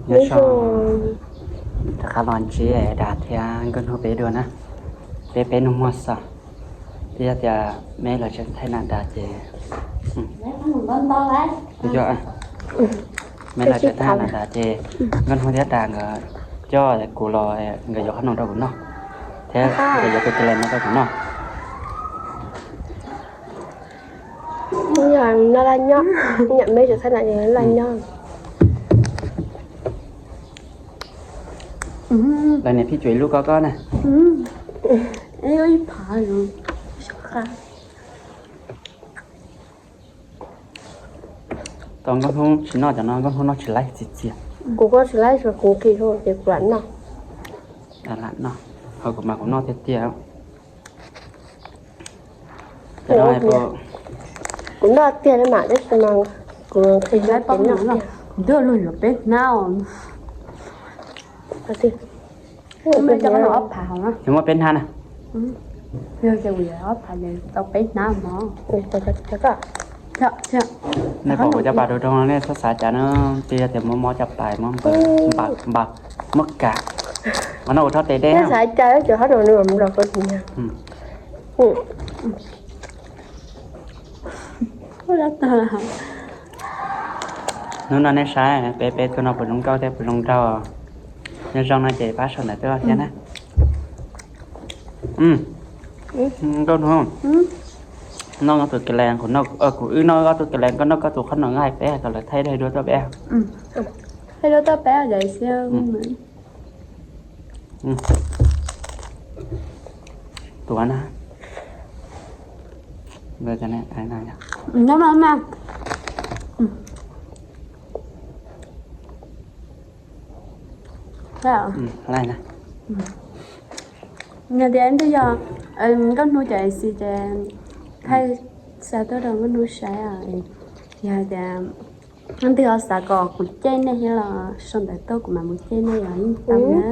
Nyob zoo, rov qab los ntsib Dag thiab Nkauj Hnub peb dua na. Peb peb nug muag xwb, twb yog tias meb los tseem thaij nas dag ces, meb los tseem thaij nas dag ces Nkauj Hnub thiab Dag nkawd coj kuv los, nkawd yuav qhob noom rau kuv noj thiab nkawd yuav tus kis las no rau kuv noj. Noj laj nyob, nyob meb tseem thaij nas dag laj nyob. Lawv niam phij cuam ib lub kob kob na. Ib phav. Tau Nkauj Hnub tsis noj cov no, Nkauj Hnub noj tsis laib txiv txias. Kuv kuj tsis laib, kuv kis ces kuv lam noj. Lam noj, ho kuv mas kuv noj tiag tiag. Kuv noj tiag li mas tab sis mas kuv kis ces noj tiag. Kuv twb luag yuav peb hnab. Muaj peb hnab na. Yog ces kuv yuav ob phav ces tau peb hnab mog. Nej pom kuv cov pas rau rau no nej txhob xav cas na, twb yog tias muab mob cov pais, muab npawg, npawg, muab kam, qhov no ua rau tes deb. Nej xav cas cov qhov no nws los qhov ntawd. Hnub no nej saib peb peb tuaj noj puas zoo nkauj thiab puas zoo nraug. Nyob zoo no ces pab sau ntawv tuaj thiab na. Nkauj Hnub, noj koj tus kis las, kuv wb noj koj tus kis las, koj noj koj tus qhob noom, hais peb kom lawv thaij dua tuaj peb. Thaij dua tuaj peb xwb. Tuav na. Yog tias twb yog Nkauj Hnub cov xis ces thaij xa tuaj rau Nkauj Hnub saib. Yog tias leej twg ho xav kom kuv cem nej thiab los sau ntawv tuaj kuv mam mus cem nej los yeej tau na.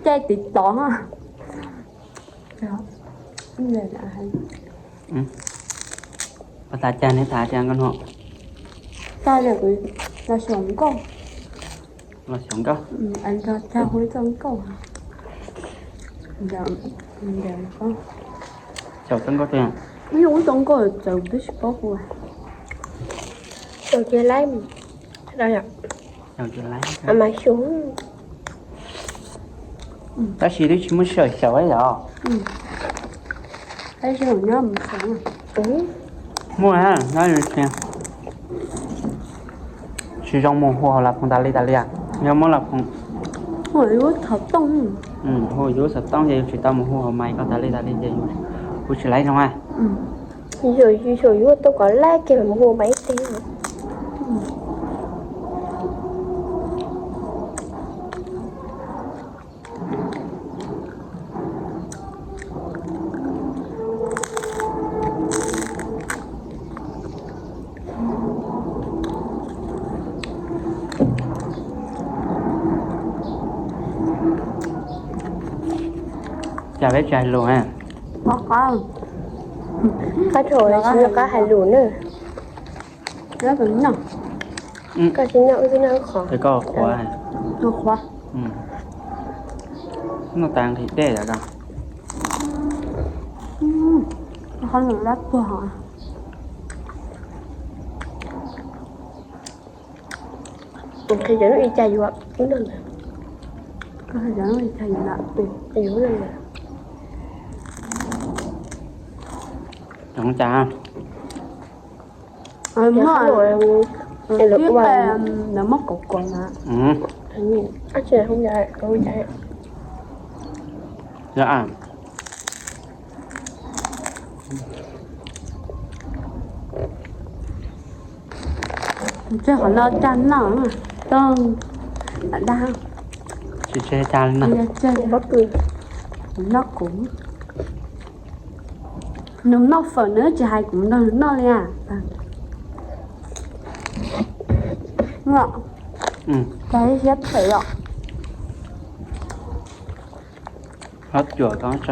Cem tiv tov. Ua tas cas neb tas cas Nkauj Hnub? Los xyaum nkauj. Los xyaum nkauj. Tag hu txoj nkauj. Xyaum txoj nkauj twg? Ub, txoj nkauj txawv twb tsis paub hu. Xyaum cia laib. Mas xyum. Tab sis twb tsis muaj sij hawm xyaum yom. Muaj, tsis zoo mus hu hauv las phoos tas li tas li. Yog muab las phoos hu yus lub xov tooj ces yus tsis tau mus hu hauv mais ko tas li tas li ces yus hu tsis laib zoo a. Xyaum yus tau kom laib kiag mas mus hu mais ib teg. Cas peb tsis hais lus a? Qab tsis nco qab hais lus na. Koj tsis nco wb twb nco qhov. Koj qhuav. Noj tas nqhis dej lawm. Qhov no dab tuag. Nqhis cov lub ib cag yuav wb noj ntawd. Koj qhia cov lub ib cag yuav ntawd. Yuav wb noj ntawd. Cov cas? Lawv muab kaum kaum na. Tseg qhov no caj noj, tsis tseg caj li no. Noj kuv. Nws noj fawm nws tsis hais kuv nrog nws noj li a. Cas ib siab phem os. Tag kis tau zoo nkauj.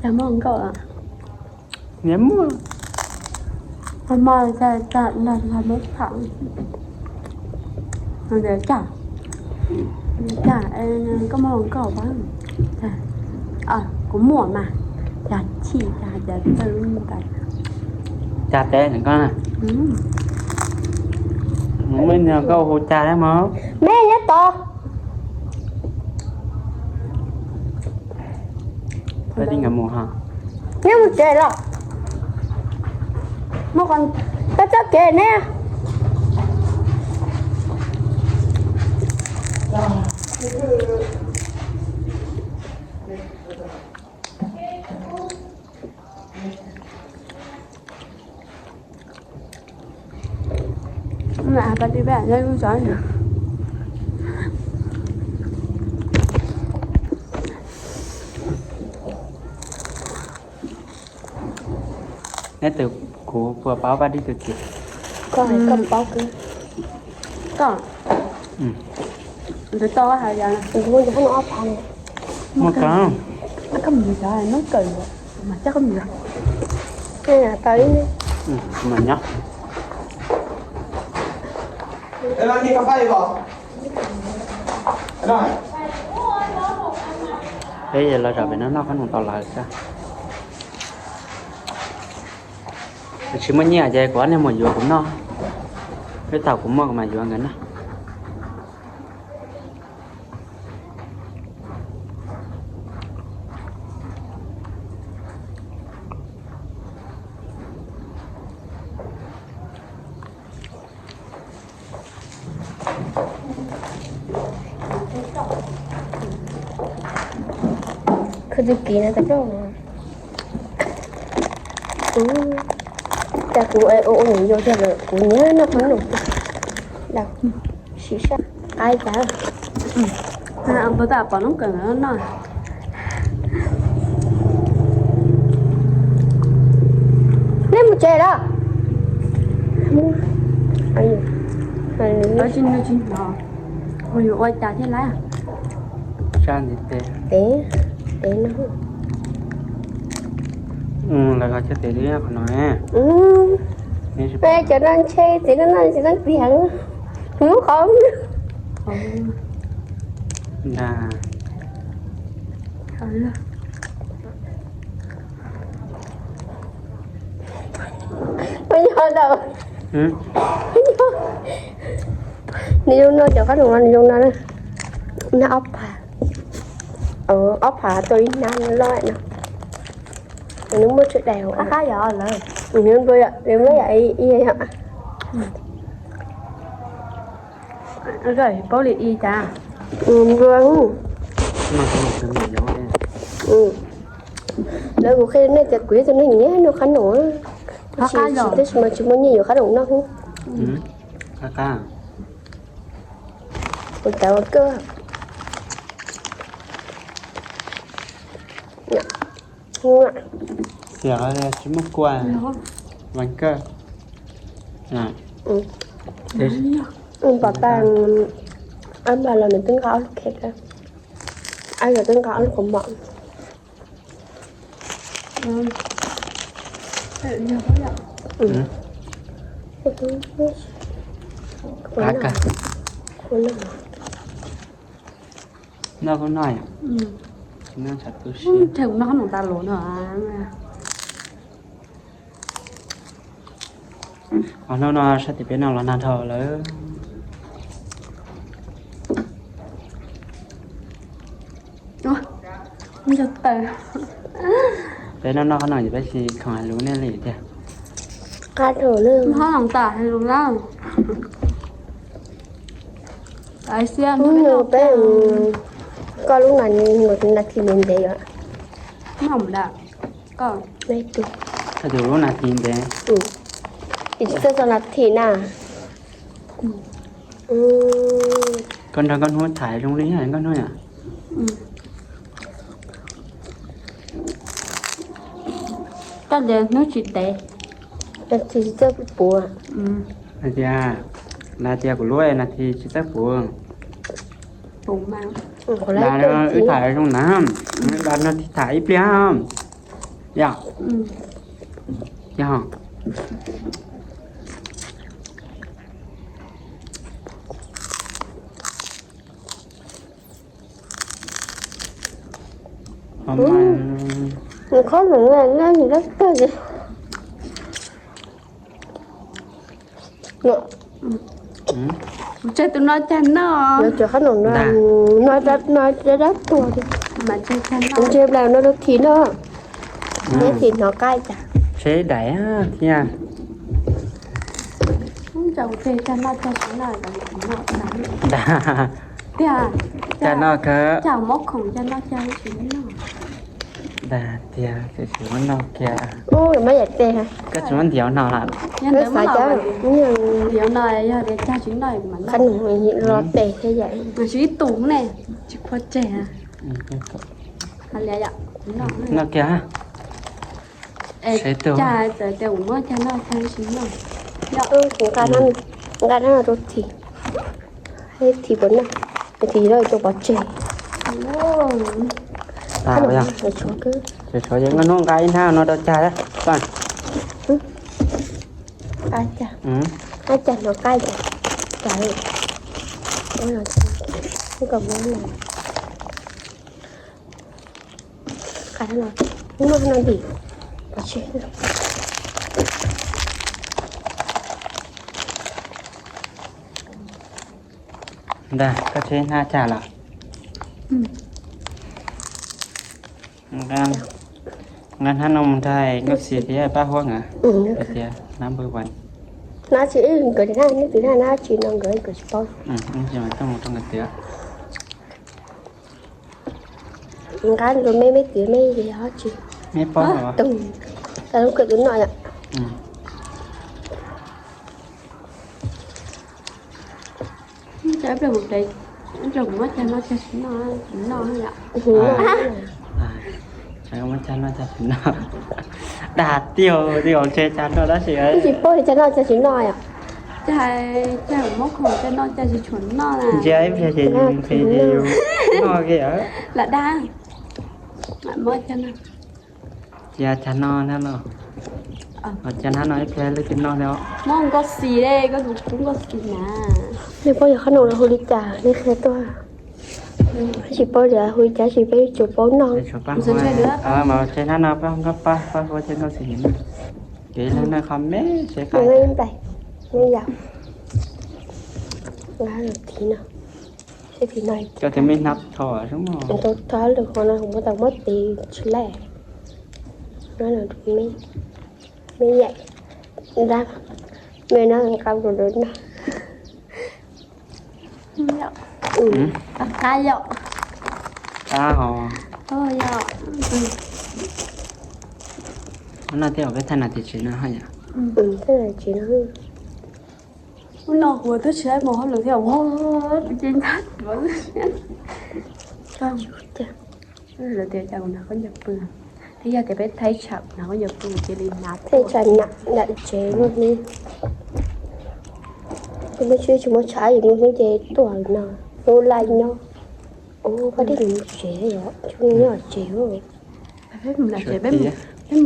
Cas muaj nkauj os. Niam muaj. Hmo no cas cas nag nag muab tham. Nag cas cas koj muaj hluas nkauj pab. Kuv muaj mas. Cas chim cas cas txawj lub npe. Cas tes ntawm koj na. Muaj ib niag nkauj hu Cas thiab mog. Me nyob tod. Pab tij nkawd mus ho. Neb mus tsev los? Mus qhov, koj txoj kev neb. Neb tus, kuv puas paub Paj Dib tus txiv? Koj, koj paub kawg. Koj, tus tau hais yog tus muaj cov qhob noom ob phav. Muaj kawg. Koj mus cov noob kawm mas coj koj mus. Tau ib, kuv mam nyob. Peb los zaum pem no noj qhob noom tau lawm xwb. Kuv tsis muaj nyiaj ces kuv ob niag mus yuav kuv noj, peb thaum kuv muaj kuv mam yuav nkawd noj. Koj tus kiv no tau rau kuv, cas kuv ua ua niam yau tiag lawm kuv nyiam noj qhob noom. Siv sab qab cas. Ntau tas pom noob kawm noj. Nej mus tsev los? Tsis hnov, mus yuav ua cas thiaj lab. Sab ntiv tes. Tes, tes no. Lawv los cog tes li qhov no. Cov no ntshe txiv no no txiv no txiv heev. Lub qhov ntag. Yog ntawm, nws zoo no cov qhob noom no nws zoo no na. Nag ob phav, ob phav tau ib nab loj no. Nws muaj tsawg daim hauv. Qab qab yog lawm. Nws nplua yom, nws nplua yom, ib yom. Paub li i cas. Nplua. Lawv kuv qhia nej tias kuv yog tus neeg nyiam noj qhob noom, tab sis mas tsis muaj nyiaj yuav qhob noom noj. Kuv cov ua kawj. Xiam tsis muaj kua, vas kawj. Pom tas, ab npam los nws twb nqa ob lub khev, ab los twb nqa ob lub qhov mom. Noj kuj noj, noj tshav tu siab. Noj qhob noom tas los no. Os, hnub no sab tim peb no los nag dhau lawm. Peb noj noj qhob noom ces peb tsis khoom hais lus nej li tiag. Qab dhau lawm. Qhob noom tas hais lus na. Hnub no peb, koj lub nas, nas this ntev ntev yom. Koj tus lub nas this ntev. Tsis txawj txog nas this na. Koj nrog nkauj hnub tham zoo li nkauj hnub yom. Koj tias hnub tsis ntev, nas this tsis txawj puv. Hais tias, lawv tias kuv lub nas this tsis txawj puv. Wb tham zoo na, nas this tham ib pliag yom. Yog. Nws qhob noom na, nyob nws dab tag li. Kuv tseg tus no cag noj. Nws tsuas qhob noom no, no dab tuag li. Mas tseg cag noj. Ntshe plas no rau Thim no. Neb Thim hnov qab cas. Tsheb daim thiab. Ub, tseg cag noj cag tsis noj. Tiag, cag noj kawg. Cag mob khoom cag noj cag tsis noj. Dag tiag, tsis muab noj kiag. Ub, muab yam teg. Koj tsis muab ntiav no lawm. Yog ntawd xav muab cov ntiav no yog tias cag tsis noj mas qhov nws los tes thiab yam. Mas tsis ib tug ne, tsis khuav tseg. Noj kiag. Cag txawm tias kuv muab cag noj cag tsis noj. Nqa no rau Thim. Thim puas noj, Thim los rau pov tseg. Tshuav, tshuav, nqa ib hnab no rau cag. Qab cag, qab cag no qab cag. Cag, ub, kom muab no. Qab no, muab no dim. Pov tseg. Ntag, koj tseg hnab cag los? Nqa hnab no mus nrog Nkauj Xis thiab Paj Huab nkawd, tias hnab npawg Vas. Hnab tsis, nkawd hnab, neb twb hnab, hnab tsis no nkawd, nkawd tsis paub. Nqa rau meb, meb twv meb li ho tsis. Meb paub, tau lub kawm twb noj yom. Ib pliag kuv muab cag noj cag tsis noj, tsis noj yom. Muab cag noj cag tsis noj. Dag tiag, tiag, ntshe cag noj tab sis tsis paub li cag noj cag tsis noj yom. Cag, cag mob khoom cag noj cag tsis tshua noj na. Ntsia ib pliag ces yus nqhis ces yus noj kiag. Lam dag. Cia cag noj na no. Cia hnab no ib pliag leej twg noj thiab. Muab Nkauj Xis, koj tus kub Nkauj Xis na. Nej paub yog qhab no los hu li cas nej qhia tuaj. Tsis paub li hu li cas, tsis peb tsuas paub noj. Mas cia hnab no Paj Huab, Paj Huab thiab Nkauj Xis, kev ib leeg noj qhov me seb qab. Nplai, nej yam. Nqa los thib no. Cov thib no cov thib me hnab tho, tau tho lwm qhov no muab tau muab tiv tsis laij. No me, me yaim, me no nqa rau lawv noj. Qab yom. Qab ho. No thiaj peb thaij nas tim tsev no yom. Thaij nas tim tsev no. Ub, no kuv twb tsis tau mus hauj lwm thiab, ua ces ntag. Lawv tias cas kuv hnav khaub ncaws pw, thiab yog tias peb thaij tsham kuv hnav khaub ncaws pw cia li hnav thaij tsham nram tsev luaj li. Kuv muaj tsheb tsis muaj tshab, yus muaj tsheb ces tuaj no, lub laj nyob. Ub, pab dej nws tsev yom, tsis nyob tsev. Peb mus nram tsev, peb mus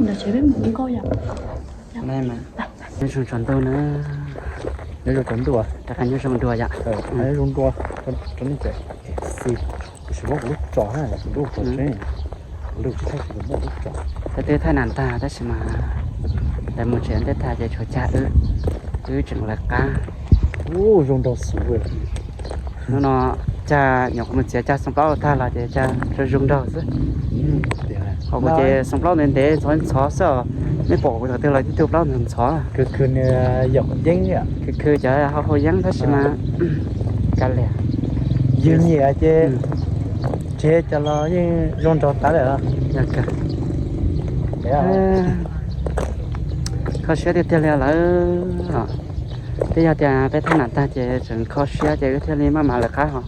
nram tsev, peb mus nkauj yom. Nyob zoo tsaus ntuj na. Nyob zoo tsaus ntuj, rov qab nyob zoo dua yom. Nyob zoo dua, tsaus ntuj tsaus xis. Kuv tsis muab kuv lub tso na, kuv lub tso tseeb, kuv lub tsis thaij, kuv muab kuv lub tso. Peb twb thaij nas tag tab sis mas lawv mus tsev ntej tag ces tshuav Cag wb, wb tseem lawv qab. Ub, zoo nraug xwb. Hnub no Cag nyuam qhuav mus txiav Cag xoom plaub tag los ces Cag zoo zoo nraug xwb. Ho kuv ces xoom plaub ntev ntev ntxhov ntxhov xwb os. Nej pom kuv thaum twg los tib tug plaub ntxhov ntxhov. Khwv khwv nws yog qhov yeeb, khwv khwv cov hau hau yeeb tab sis mas kav liam. Yus nyiam ces tsev cov los yeej zoo nraug tas lawm. Kho siab tiag tiag li lawm. Twb yog tias peb thaij nas tag ces tseem kho siab ces wb thiaj li maj mam lawv qab ho.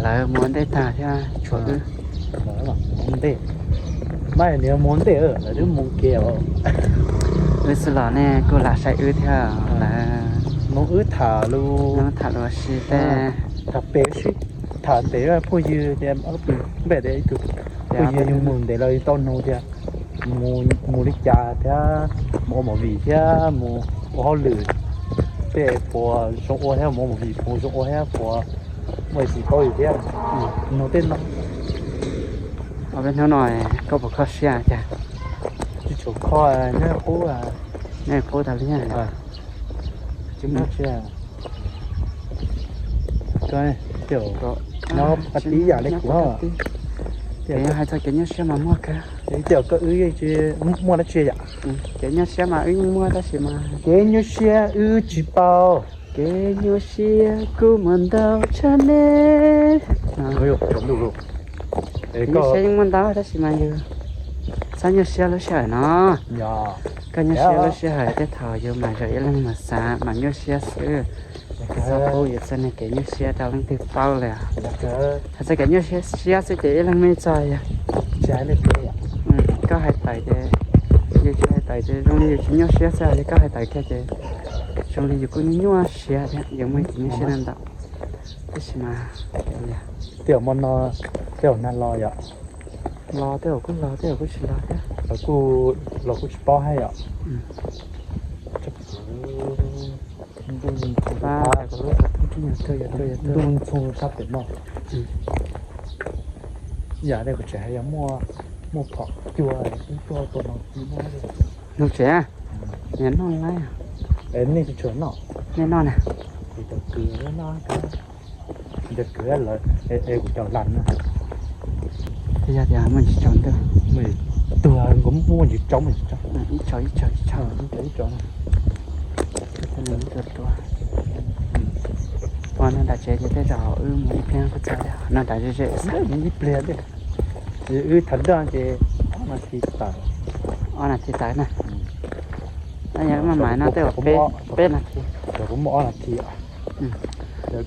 Lawv mus ua ntej tag thiab tshuav wb. Mas nws mus ntej, lawv twb mus kev os. Wb xwb los nej kuj lam saib wb thiab lawm. Mus wb tham lus, tham lus si tej. Tham pem sib, tham ntev phooj ywg tias, npe tias ib tug phooj ywg yug mus ntev los tau nug tias mus li cas thiab mus ua movie thiab mus ua hauj lwm, tej puas zoo ua thiab mus ua movie puas zoo ua thiab puas muaj ib txhij paub yus thiab. Nug tej no. Ob peb hnub no koj puas kho siab cas? Tsis tshua kho, nyob qub, nyob qub tas li. Tsis muaj tsi. Nyob qab tib yam li kuv. Hais txog kev nyuaj siab mas muaj kawg. Tej zaum koj wb yeej tsis muaj dab tsi yom. Kev nyuaj siab mas wb yeej muaj tab sis mas kev nyuaj siab wb tsis paub. Kev nyuaj siab kuj muaj ntau tshaj ne. Kev nyuaj siab yeej muaj ntau tab sis mas yus txhob nyuaj siab lub sij hawm no. Koj nyuaj siab lub sij hawm tej thaum yus mam zaum ib leeg mas xav mas nyuaj siab xwb. Txhob pub yus txoj niag kev nyuaj siab rau leej twg paub li. Hais txog kev nyuaj siab xwb ces ib leeg me txog yog. Koj hais tawm ces, yus tsis hais tawm ces zoo li yus tsis nyuaj siab xwb, yog koj hais tawm kiag ces zoo li yus kuj nyuaj siab thiab, yus muaj kev nyuaj siab ntau. Tab sis mas tej zaum no, tej zaum nag los yom. Los tej zaum kuj los tej zaum kuj tsis los thiab. Los kuj tsis paub thiab yom. Ntuj ntxhoo sab pem no. Yam li kuv tseem hais yog muaj phom cua tuaj tua no. Nug tsev, nyias noj laib. Nej tsis tshua noj. Nej noj na. Kuv cov kwv noj, cov kwv lawv, es kuv cov las na. Twb yog tias muaj ntsis tsaus ntuj, tuag nkaus muaj ntsis tsaus, muaj ntsis tsaus. Ib tsaus ib tsaus ib tsaus. Ua no nram tsev ces tej zaum wb mus ib pliag kuj txog thiab, no nram ze ze xwb. Ib pliag, wb thav daj ces ob nas this tawm. Ob nas this tawm na. Yog wb maj mam no tej zaum peb nas this. Kuv muaj ob nas this. Yog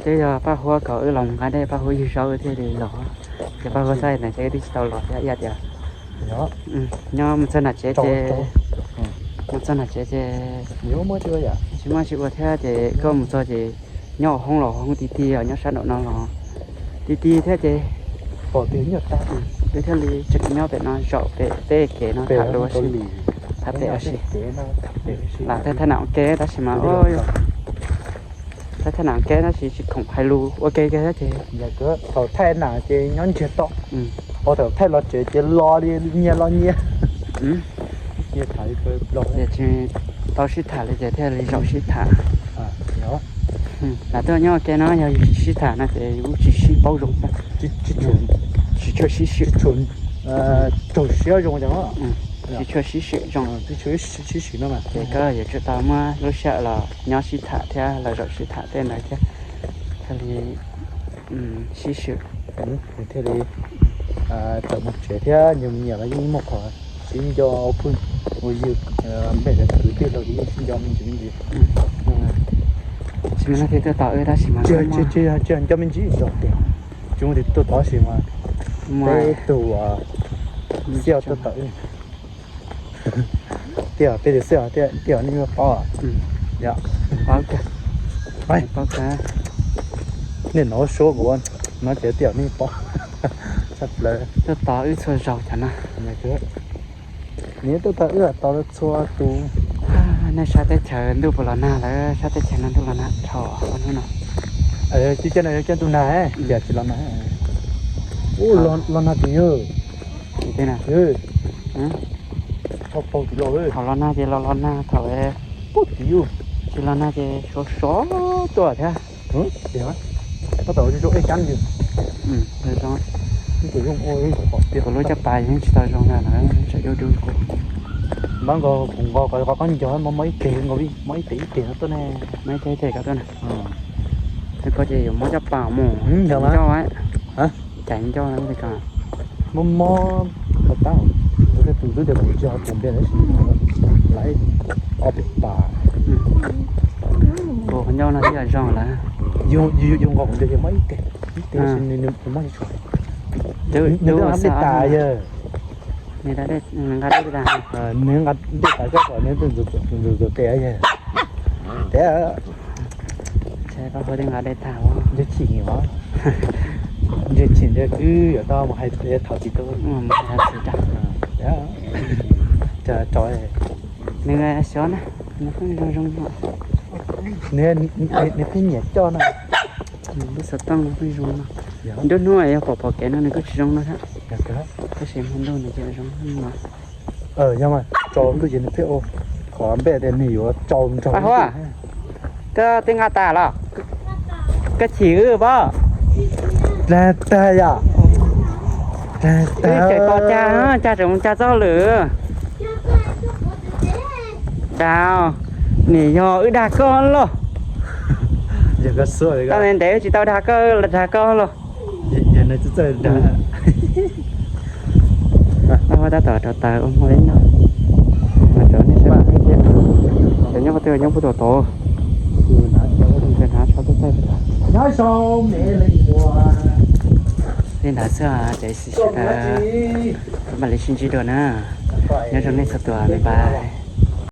twb yog Paj Huab kom wb los nqa dej, Paj Huab yug zaub thiaj li los. Ces Paj Huab xav tias ces wb twb tsis tau los thiab ib yam tias nyob mus txog nram tsev ces, mus txog nram tsev ces tsis muaj tsis ua thiab ces koj mus txog ces nyob hauv hoob los hauv hoob ti ti os, nyob sab nraum no los ti ti thiab ces wb thiaj li tseem nyob pem no zaum pem tej kev no tham lus ua si, tham pem ua si. Lam thaij thaij nam ua ke tab sis mas, thaij thaij nam ua ke tab sis tsis khoom hais lus ua ke kiag thiab ces. Thaum thaij nam ces nyob ntsiag to, thaum thaij los tsev ces los li nyias los nyias. Ces tsis tau sib tham li ces thiaj li zaum sib tham. Lam tuaj nyob ua ke no yog yus tsis sib tham no ces yus tsis sib paub zoo thiab. Tsis tshua sib swm, raug siab zoo, tsis tshua sib swm zoo. Ces koj yuav tsum tau muab lub sij hawm los nyob sib tham thiab los zaum sib tham tej ntawd thiab, thiaj li sib swm. Thiaj li tawm mus tsev thiab, nyias mus nyias los yeej muaj qhov sib nco, ua phooj ua ywg, npej kwv tij los yeej sib nco me ntsis me ntsis. Tsis muaj leej twg tuaj tos wb tab sis mas tsis yog nco me ntsis zog tiag, tsis muaj leej twg tuaj tos tab sis mas peb tug xib hwb tuaj tos wb. Tiag, peb tus xib hwb tiag, nej paub. Nej hnov suab kuv no ces tiag nej paub. Tshaj plaws. Tuaj tos wb txhua zaus cov no. Nws tuaj tos wb tos txhua tus. Nej sab teb chaws ntuj puas los nag lawm? Sab teb chaws no ntuj los nag dhau hnub no. Cov no yog cov ntuj nag, tiam tsis los nag. Ub, los nag tiag yog. Thaum los nag ces los los nag, thaum tsis los nag ces sov sov tuaj thiab. Kuv lub caj pas yeej tsis tau zoo na, tsam yuav dub kuv. Npab nkaus kuv nqos qhov qhov nco mob mob ib teg nkaus li, mob ib teg ib teg no tuaj ne. Mob ib teg ib teg ko tuaj na. Koj ces yuav mob caj pas mus. Caiv ncauj, caiv ncauj. Mob mob ko tab, kuv tej tus twb tias kuv tsis ho tus npe tab sis lawv ob peb pas. Kuv qhov ncauj no twb yog zoo lawm. Yus yus nqos kuv npe ces mob ib teg, ib teg nws mob tsis tshua. Nws twb nqa dej tas yog. Nws nqa dej tas, nws nqa dej tas koj kom nws ntxuav tes yog. Tes, nws chim os. Ntshe tsis ntshe twb yuav tau mus hais thaum txiv tuaj. Tso, nws xyov na, nws pheej zoo zoo no. Nws pheej nyiam coj no. Lub xov tooj no pheej zoo no. Nruab hnub yog pom pom kev no nws kuj tsis zoo no thiab. Tab sis hmo ntuj nws ces zoo no. Yog mas tsaus ntuj ces nws pheej ua qhov npe tias nws yuav tsaus nraug. Koj twb nqa tas los? Koj chim wb pob? Dag tag yom. Dag tag. Wb tseem tos cag, cag tseem mus cag txoj lwm. Dag, nim yog wb dag koj los? Tau ntev ntev wb tsis tau dag koj los dag koj los? Tab tom rau taws ua hmo li no. Mas cov nej saib, cov nyob qhov twg nyob puag tom tod. Nkawd hnav tsho tuaj txaij. Li ntawd xwb, ces sib sawv daws, mam li sib ntsib dua na. Nyob zoo nej txhua tus, bye bye.